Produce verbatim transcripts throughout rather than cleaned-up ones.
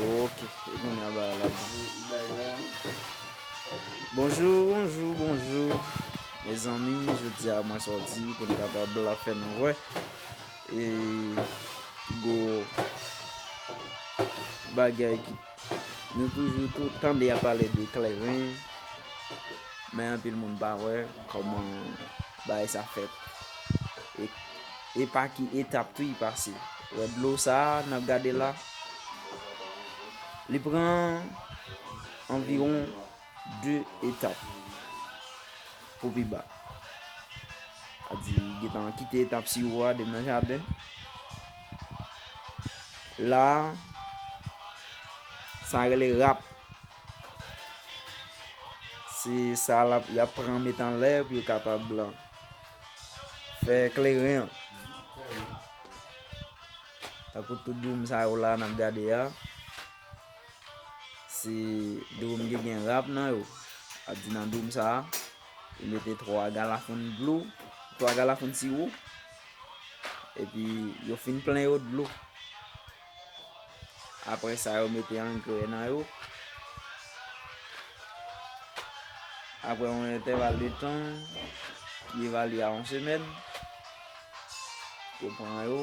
Ok, e kounye a bagay la bon. Bonjou, bonjou, bonjou. Mezanmi, jodi a mwen sòti pou n kapab fè nou wè e gwo bagay ki nou toujou tou tande y ap pale de kleren, men anpil moun pa wè kòman bagay sa fèt. E, e pa ki etap tou li pase. Wè dlo sa a n ap gade la, li pran anviwon de etap pou pi ba. A di, gentan kite etap siwo a depi nan jaden. La, sa rele rap. Se sa l ap, y ap pran met anlè pou yo kapab fè kleren an. Tankou tout dwoum sa yo la n ap gade a, se dwoum ki gen rap nan yo. A di nan dwoum sa a, yo mete twa galafonn dlo, twa galafonn siwo, epi yo fin plen yo dlo. Apre sa, yo mete angrè nan yo. Apre yon entèval de tan ki evalye a yon semèn, yo pran yo,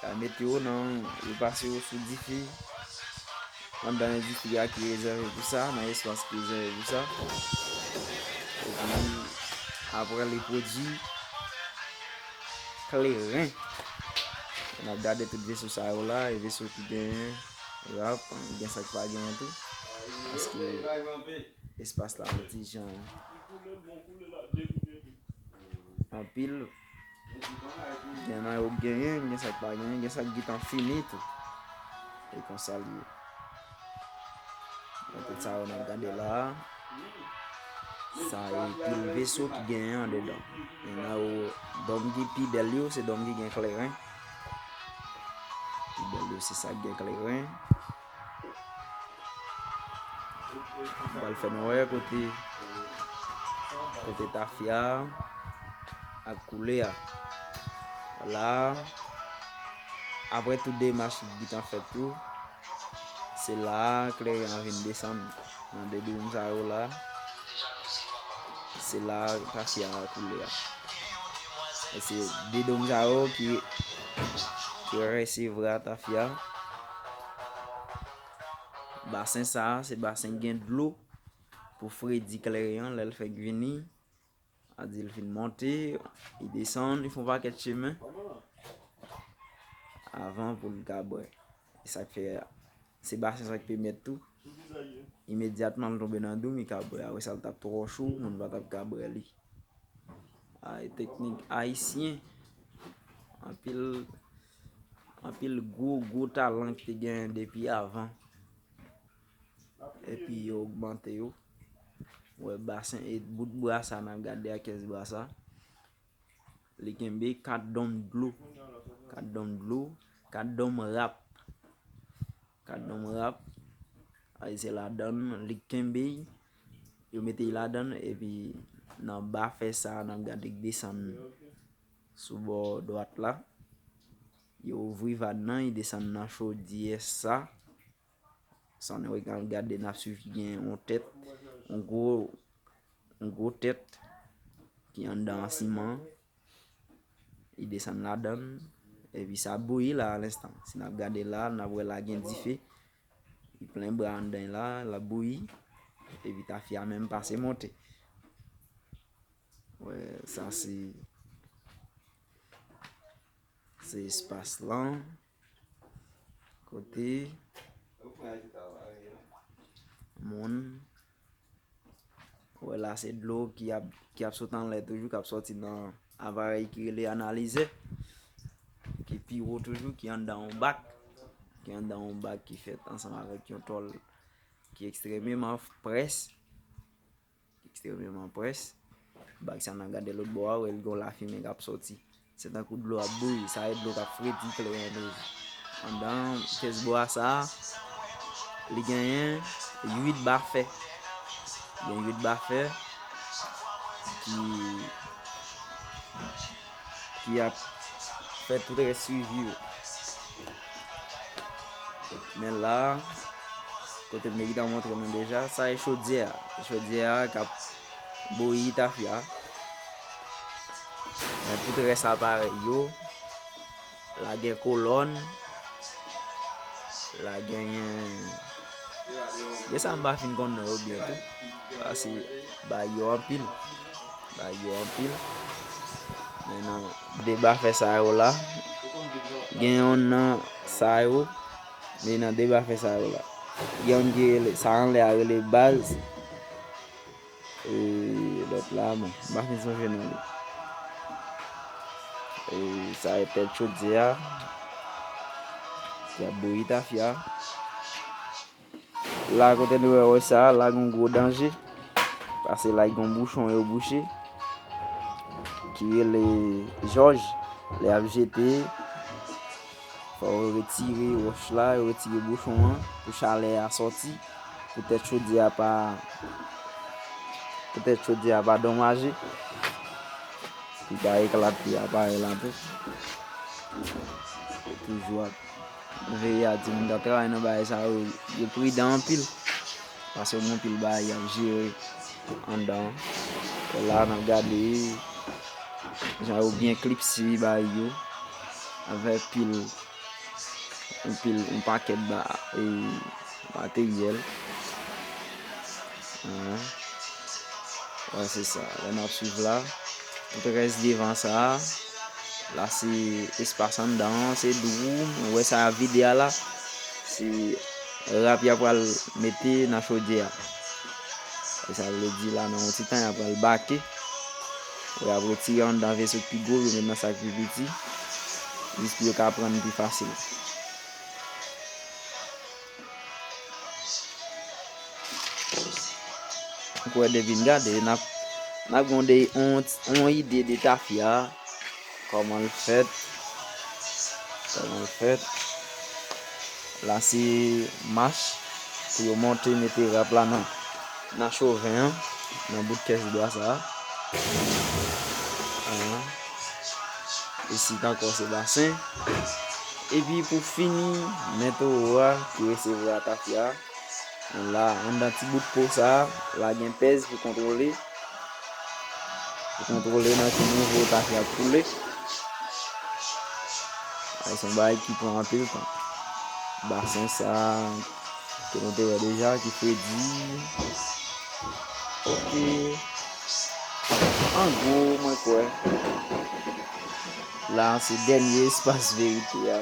yo mete yo nan, yo pase yo sou dife, anndan endistri a ki rezève pou sa, nan espas ki rezève pou sa. Epi, apre li pwodui kleren. N ap gade tout veso sa yo la, e veso ki genyen rap, gen sa ki pa genyen tou. Paske espas la yon ti jan anpil. Gen nan yo k genyen, gen sa k pa genyen, gen sa k gentan fini tou. E konsa l ye. Donk, tout sa yo n ap gade la a, sa e pil veso ki genyen andedan. Gen nan yo, dòm ki pi bèl yo, se dòm ki gen kleren. Pi bèl yo, se sa k gen kleren. M pral fè nou wè kote, kote tafya a ak koulè a. La, apre tout demach ki gentan fèt tou, se la a kleren an vin desann nan de dwoum sa yo la. Se la a tafya a koule a. E se de dwoum sa yo ki, ki resevwa tafya. Basen sa a, se basen ki gen dlo pou fredi kleren an lè l fèk vini. A di l fin monte, li desann, li fè yon pakèt chemen avan pou l ka bwè. E sa k fè, se basen sa k pèmèt tou, imedyatman l tonbe nan dwoum, li ka bwè. Apre sa, l t ap twò cho, moun pa t ap ka bwè li. A, e teknik ayisyen, anpil, anpil gwo, gwo talan ki te genyen depi avan. Epi yo ogmante yo. Wè basen e bout bwa sa n ap gade a, kès bwa sa. Li kenbe kat dòm dlo. Kat dòm dlo, kat dòm rap. Kat dòm rap. Ay, se ladann li kenbe, yo mete l ladann, epi nan ba fè sa, n ap gade k desann sou bò dwat la. Yo ouvri vàn nan, li desann nan chodyè sa. Sa nou ka gade, n ap swiv ki gen yon tèt, yon gwo, yon gwo tèt ki anndan an siman. Li desann ladann, epi sa bouyi la alenstan. Si n ap gade la, n ap wè la gen dife. Li plen bra anndan la, l ap bouyi. Epi tafya menm pase monte. Wè, sa se, se espas lan. Kote moun, wè la se dlo ki ap, ki ap sot anlè toujou, k ap sòti nan aparèy ki rele analizè, ki pi wo toujou, ki anndan yon bak, ki anndan yon bak ki fèt ansanm avèk yon tòl ki ekstrememan près. Ekstrememan près. Bak sa n ap gade lòt bò a, wè l gen yon lafimen k ap sòti. Se tankou dlo ap bouyi, sa e dlo k ap fredi kleren toujou. Anndan kès bwa sa a, li genyen uit ba fè. Gen uit ba fè ki, ki ap fè tout rès swivi yo. Men la, kote m te gentan montre nou deja, sa e chodyè a. Chodyè a k ap bouyi tafya. Men tout rès aparèy yo, la gen kolòn, la genyen, gen sa m pa fin konn non yo byen tou. Paske bay yo anpil. Bay yo anpil. Men nan de bafè sa yo la, gen yonn nan sa yo, men nan de bafè sa yo la. Gen yonn ki rele, sa anlè a rele baz. E lòt la, bon, m pa fin sonje non li. E sa e tèt chodyè a, ki ap bouyi tafya. La kote nou wè wòch sa a, la gen yon gwo danje. Paske la gen yon bouchon yo bouche. Ki rele jòj. Lè y ap jete, fò yo retire wòch la, yo retire bouchon an pou chalè a sòti. Pou tèt chodyè a pa, pou tèt chodyè a pa donmaje. Pou pa eklate aparèy la tou. Toujou ap veye a timoun k ap travay nan bagay sa yo, yo pridan anpil. Paske gen anpil bagay y ap jere anndan an. E la, n ap gade jan yo byen klipse bagay yo avèk pil, yon pil, yon pakèt ba, e, materyèl. Wè, se sa. Lè n ap swiv la, tout rès devan sa a, la se espas anndan an, se dwou. Ou wè sa a vide a la, se rap y ap pral mete nan chodyè a. E sa vle di la, nan yon ti tan, y ap pral bake. Ou y ap retire anndan veso k pi gwo, yo met nan sa k pi piti, jis pou yo ka pran pi fasil. Ou kwè depi n gade, n ap, n ap gen yon, yon, yon ide de tafya, kòman l fèt, kòman l fèt. La se mach pou yo monte mete rap la nan, nan choven an, nan bout kès bwa sa a. Isit ankò se basen. Epi pou fini, men towo a ki resevwa tafya. Men la, anndan ti bout po sa a, la gen pèz pou kontwole. Pou kontwole nan ki nivo tafya ap koule. Ay, se yon bagay ki pran anpil tan. Basen sa a, ke nou te wè deja, ki fredi. Ok. An gwo, mwen kwè. La, se dènye espas verite a.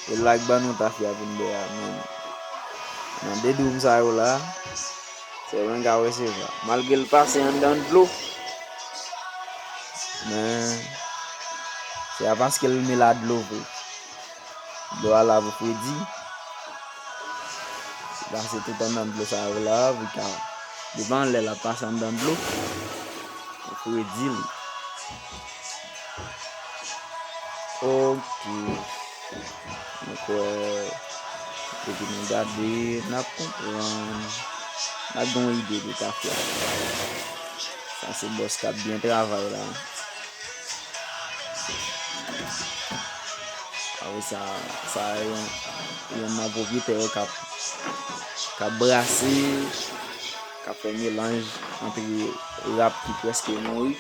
E la k ban nou tafya pou n bwè a, men nan de dwou m sa yo la, sèlman n ka resevwa. Malgre l pase anndan dlo, men se pa paske l mele a dlo vre. Dlo a la pou fredi. Li pase tout anndan dlo sa yo la, pou l ka, depann lè l ap pase anndan dlo, pou fredi li. Ok. Mwen kwè, depi nou gade, n ap konprann. N ap gen yon ide de tafya. Sa se bòs k ap byen travay la. Apre sa, sa yon, yon nan pwopyetè yo k ap, k ap brase, k ap fè melanj antre rap ki prèske mouri.